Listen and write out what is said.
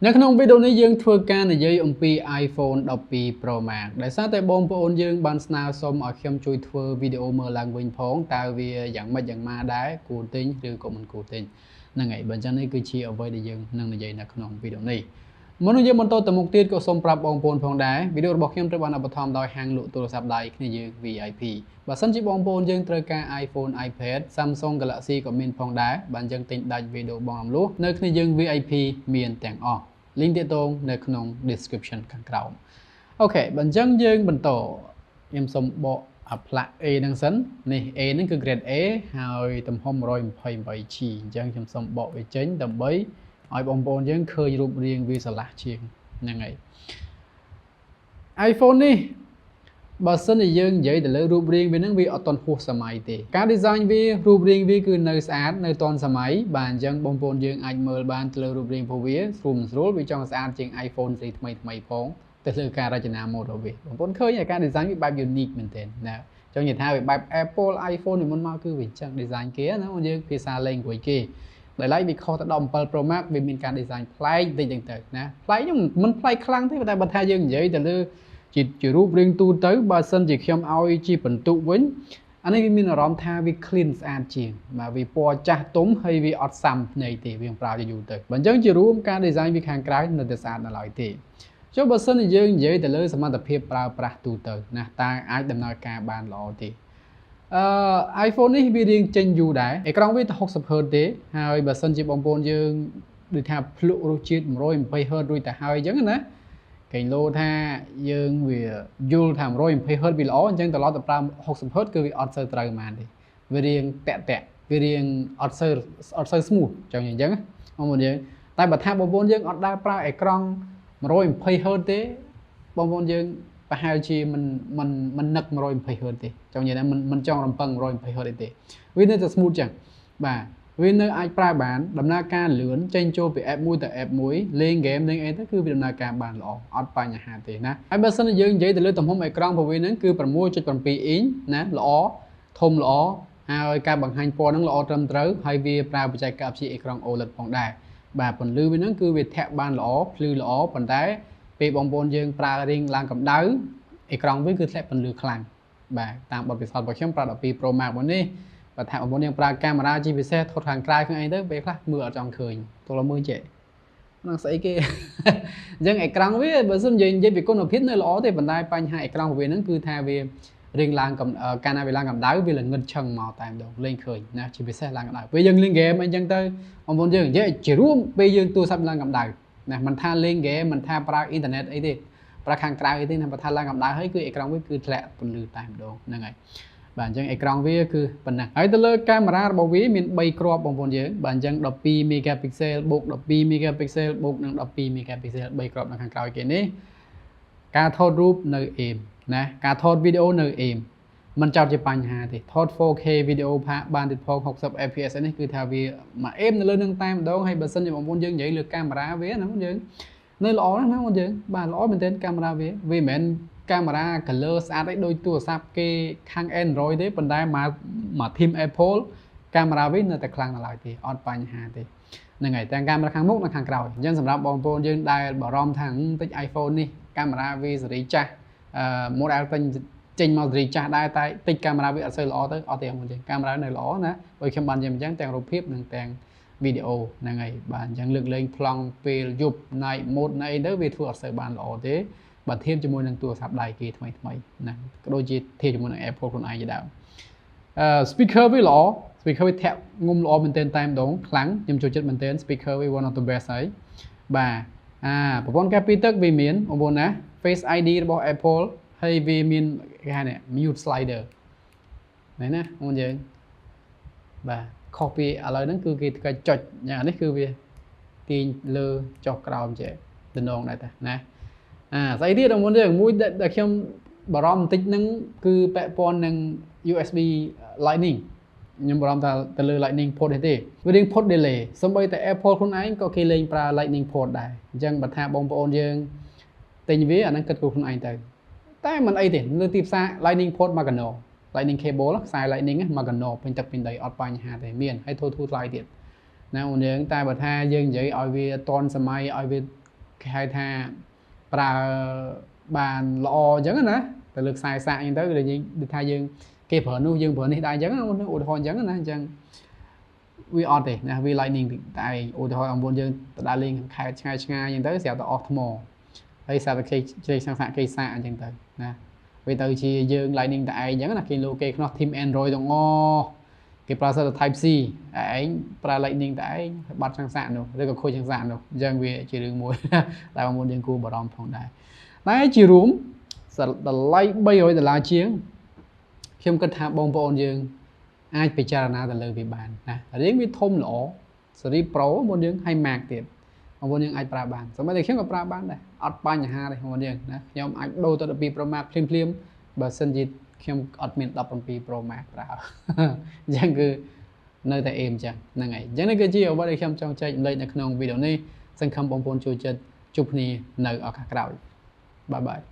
នៅក្នុងវីដេអូនេះយើងធ្វើការនិយាយអំពី iPhone 12 Pro Max ដោយសារតែបងប្អូនយើងបានស្នើសុំឲ្យខ្ញុំជួយធ្វើវីដេអូមើលឡើងវិញផងតើវាយ៉ាងម៉េចយ៉ាងម៉ាដែរគួរទិញឬក៏មិនគួរទិញហ្នឹងហើយបើអញ្ចឹងនេះគឺជាអ្វីដែលយើងនឹងនិយាយនៅក្នុងវីដេអូនេះមុននឹងយើងបន្តទៅមុខទៀតក៏សូមប្រាប់បងប្អូនផងដែរវីដេអូរបស់ខ្ញុំត្រូវបានឧបត្ថម្ភដោយហាងលក់ទូរស័ព្ទដៃគ្នាយើង VIP បើសិនជាបងប្អូនយើងត្រូវការ iPhone iPad Samsung Galaxy ក៏មានផងដែរបើអញ្ចឹងទិញដាច់វីដេអូបងរំលោះនៅគ្នាយើង VIP មានទាំងអស់ link ទាក់ទងនៅក្នុង description ខាងក្រោម OK បើអញ្ចឹងយើងបន្តខ្ញុំសូមបកអាផ្លាក A ហ្នឹងសិននេះ A ហ្នឹងគឺ grade A ហើយទំហំ 128G អញ្ចឹងខ្ញុំសូមបកវាចេញដើម្បីឲ្យបងប្អូនយើងឃើញរូបរាងវាស្រឡះជាងហ្នឹងហើយ iPhone នេះបើសិនជាយើងនិយាយទៅលើរូបរាងវានឹងវាអត់ទាន់ហួសសម័យទេការ design វារូបរាងវាគឺនៅស្អាតនៅទាន់សម័យបាទអញ្ចឹងបងប្អូនយើងអាចមើលបានទៅលើរូបរាងរបស់វាស្រួលមិនស្រួលវាចង់ស្អាតជាង iPhone ស៊េរីថ្មីថ្មីផងទៅលើការរចនាម៉ូដរបស់វាបងប្អូនឃើញការ design វាបែប unique មែនទែនណាចង់និយាយថាវាបែប Apple iPhone ពីមុនមកគឺវាអញ្ចឹង design គេណាយើងភាសា language គេដោយឡែកវាខុសទៅ17 Pro Max វាមានការ design ប្លែកតិចចឹងទៅណាប្លែកហ្នឹងមិនប្លែកខ្លាំងទេតែបើថាយើងនិយាយទៅលើជារូបរាងទូទៅបើសិនជាខ្ញុំឲ្យជាបន្ទុកវិញអានេះវាមានអារម្មណ៍ថាវា clean ស្អាតជាងបាទវាពណ៌ចាស់ទុំហើយវាអត់សាំភ្នែកទេវាប្រើយូរទៅបើអញ្ចឹងជារួមការ design វាខាងក្រៅនៅតែស្អាតនៅឡើយទេចុះបើសិនជាយើងនិយាយទៅលើសមត្ថភាពប្រើប្រាស់ទូទៅណាតើអាចដំណើរការបានល្អទេអឺ iPhone នេះវារៀងចេញយូរដែរអេក្រង់វាទៅ 60 Hz ទេហើយបើសិនជាបងប្អូនយើងដូចថាភ្លក់រសជាតិ 120 Hz រួចទៅហើយអញ្ចឹងណាកែងលោថាយើងវាយល់ថា 120 Hz វាល្អអញ្ចឹងត្រឡប់ទៅប្រើ 60 Hz គឺវាអត់សូវត្រូវហ្មងទេវារៀងតាក់តាក់វារៀងអត់សូវ smooth ចង់និយាយអញ្ចឹងបងប្អូនយើងតែបើថាបងប្អូនយើងអត់ដែលប្រើអេក្រង់ 120 Hz ទេបងប្អូនយើងប្រហែលជាមិនមិនមិននឹក 120 Hz ទេចង់និយាយថាមិនមិនចង់រំពឹង 120 Hz ទេវានៅតែ smooth ចឹងបាទវានៅអាចប្រើបានដំណើរការលឿនចេញចូលពី app មួយទៅ app មួយលេង game លេងអីទៅគឺវាដំណើរការបានល្អអត់បញ្ហាទេណាហើយបើសិនជាយើងនិយាយទៅលើទំហំអេក្រង់របស់វាហ្នឹងគឺ6.7អ៊ីងណាល្អធំល្អហើយការបង្ហាញពណ៌ហ្នឹងល្អត្រឹមត្រូវហើយវាប្រើបច្ចេកវិទ្យាអេក្រង់ OLED ផងដែរបាទពន្លឺវាហ្នឹងគឺវាធាក់បានល្អភ្លឺល្អប៉ុន្តែពេលបងប្អូនយើងប្រើរៀងឡើងកម្ដៅអេក្រង់វាគឺធ្លាក់ពន្លឺខ្លាំងបាទតាមបទពិសោធន៍របស់ខ្ញុំប្រើ12 Pro Max មួយនេះបើថាបងប្អូនយើងប្រើកាមេរ៉ាជាពិសេសថតខាងក្រៅខាងអីទៅពេលខ្លះមើលអត់ចង់ឃើញទោះមើលចេះហ្នឹងស្អីគេអញ្ចឹងអេក្រង់វាបើសិននិយាយនិយាយពីគុណភាពនៅល្អទេប៉ុន្តែបញ្ហាអេក្រង់របស់វាហ្នឹងគឺថាវារៀងឡើងកាលណាវាឡើងកម្ដៅវាល្ងិតឆឹងមកតែម្ដងលេងឃើញណាជាពិសេសឡើងកម្ដៅពេលយើងលេងហ្គេមអីចឹងទៅបងប្អូនយើងនិយាយជារួមពេលយើងទូរស័ព្ទឡើងកម្ដៅណាមិនថាលេងហ្គេមមិនថាប្រើអ៊ីនធឺណិតអីទេប្រើខាងក្រៅអីទេណាបើថាឡើងកម្ដៅហើយគឺអេក្រង់វាគឺធ្លាក់ពន្លឺតែម្ដងហ្នឹងហើយបាទអញ្ចឹងអេក្រង់វាគឺប៉ុណ្ណឹងហើយទៅលើកាមេរ៉ារបស់វាមាន3គ្រាប់បងប្អូនយើងបាទអញ្ចឹង12 megapixel បូក12 megapixel បូកនឹង12 megapixel 3គ្រាប់នៅខាងក្រោយគេនេះការថតរូបនៅអេមណាការថតវីដេអូនៅអេមមិនចោតជាបញ្ហាទេថត 4K វីដេអូផាកបានទៀតផង60 fps នេះគឺថាវាមកអេមនៅលើនឹងតែម្ដងហើយបើសិនជាបងប្អូនយើងនិយាយលើកាមេរ៉ាវាណាបងយើងនៅល្អណាស់ណាបងយើងបាទល្អមែនទែនកាមេរ៉ាវាវាមិនមែនកាមេរ៉ា color ស្អាតអីដូចទូរស័ព្ទគេខាង Android ទេប៉ុន្តែមកមក team Apple កាមេរ៉ាវានៅតែខ្លាំងនៅឡើយទេអត់បញ្ហាទេហ្នឹងហើយទាំងកាមេរ៉ាខាងមុខនិងខាងក្រោយអញ្ចឹងសម្រាប់បងប្អូនយើងដែលបារម្ភថាតិច iPhone នេះកាមេរ៉ាវាសេរីចាស់អឺ model ទិញចេញមកសេរីចាស់ដែរតែតិចកាមេរ៉ាវាអត់សូវល្អទៅអត់ទេបងប្អូនកាមេរ៉ានៅល្អណាដូចខ្ញុំបាននិយាយអញ្ចឹងទាំងរូបភាពនិងទាំងវីដេអូហ្នឹងហើយបាទអញ្ចឹងលើកលែងប្លង់ពេលយប់ night mode ណីទៅវាធ្វើអត់សូវបានល្អទេបើធៀបជាមួយនឹងទូរស័ព្ទដៃគេថ្មីថ្មីណាក៏ដូចជាធៀបជាមួយនឹង Apple ខ្លួនឯងជាដើមអឺ speaker វាល្អ speaker វាធាក់ងុំល្អមែនទែនតែម្ដងខ្លាំងខ្ញុំចូលចិត្តមែនទែន speaker វា one of the best ហើយបាទអាប្រព័ន្ធការពារទឹកវាមានបងប្អូនណា Face ID របស់ Apple ហើយវាមានគេហៅនេះ mute slider មែនណាបងប្អូនយើងបាទខុសពីឥឡូវហ្នឹងគឺគេធ្វើចុចយ៉ាងនេះគឺវាទាញលើចុះក្រោមចេះតំណងដែរតាណាអាស្អីទៀតបងប្អូនយើងមួយដែលខ្ញុំបារម្ភបន្តិចហ្នឹងគឺពាក់ព័ន្ធនឹង USB Lightning ខ្ញុំបារម្ភថាទៅលើ Lightning port នេះទេវារៀង port delay សូម្បីតែ Apple ខ្លួនឯងក៏គេលែងប្រើ Lightning port ដែរអញ្ចឹងបើថាបងប្អូនយើងទិញវាអាហ្នឹងគិតគូរខ្លួនឯងទៅតែមិនអីទេលើទីផ្សារ Lightning port មកកណោ Lightning cable ខ្សែ Lightning មកកណោពេញទឹកពេញដីអត់បញ្ហាទេមានហើយធូរធូរថ្លៃទៀតណាអូនយើងតែបើថាយើងនិយាយឲ្យវាតនសម័យឲ្យវា គេហៅថាប្រើបានល្អអញ្ចឹងណាទៅលើខ្សែសាកអញ្ចឹងទៅយើងដូចថាយើងគេប្រើនោះយើងប្រើនេះដែរអញ្ចឹងឧទាហរណ៍អញ្ចឹងណាអញ្ចឹងវាអត់ទេណាវា Lightning តែឯងឧទាហរណ៍បងប្អូនយើងទៅដើរលេងខេត្តឆ្ងាយឆ្ងាយអញ្ចឹងទៅស្រាប់តែអស់ថ្មហើយស្រាប់តែគេជ្រែកសាកគេសាកអញ្ចឹងទៅណាវាទៅជាយើង Lightning តែឯងអញ្ចឹងណាគេលោកគេខ្នោះ team Android ទាំងអស់គេប្រើសិតតែ Type C ឯងប្រើ Lightning តែឯងបាត់ឆាំងសាកនោះឬក៏ខូចឆាំងសាកនោះអញ្ចឹងវាជារឿងមួយដែលបងប្អូនយើងគួរបារម្ភផងដែរតែជារួមតម្លៃ300ដុល្លារជាងខ្ញុំគិតថាបងប្អូនយើងអាចពិចារណាទៅលើវាបានណារាងវាធំល្អស៊េរី Pro បងប្អូនយើងហើយ Max ទៀតបងប្អូនយើងអាចប្រើបានសូម្បីតែខ្ញុំក៏ប្រើបានដែរអត់បញ្ហាទេបងប្អូនយើងណាខ្ញុំអាចដូរទៅ12 Pro Max ភ្លាមៗបើសិនជាខ្ញុំអត់មាន17 Pro Max ប្រើអញ្ចឹងគឺនៅតែអេមអញ្ចឹងហ្នឹងហើយអញ្ចឹងនេះគឺជាអ្វីដែលខ្ញុំចង់ចែករំលែកនៅក្នុងវីដេអូនេះសង្ឃឹមបងប្អូនចូលចិត្តជួបគ្នានៅឱកាសក្រោយ bye bye.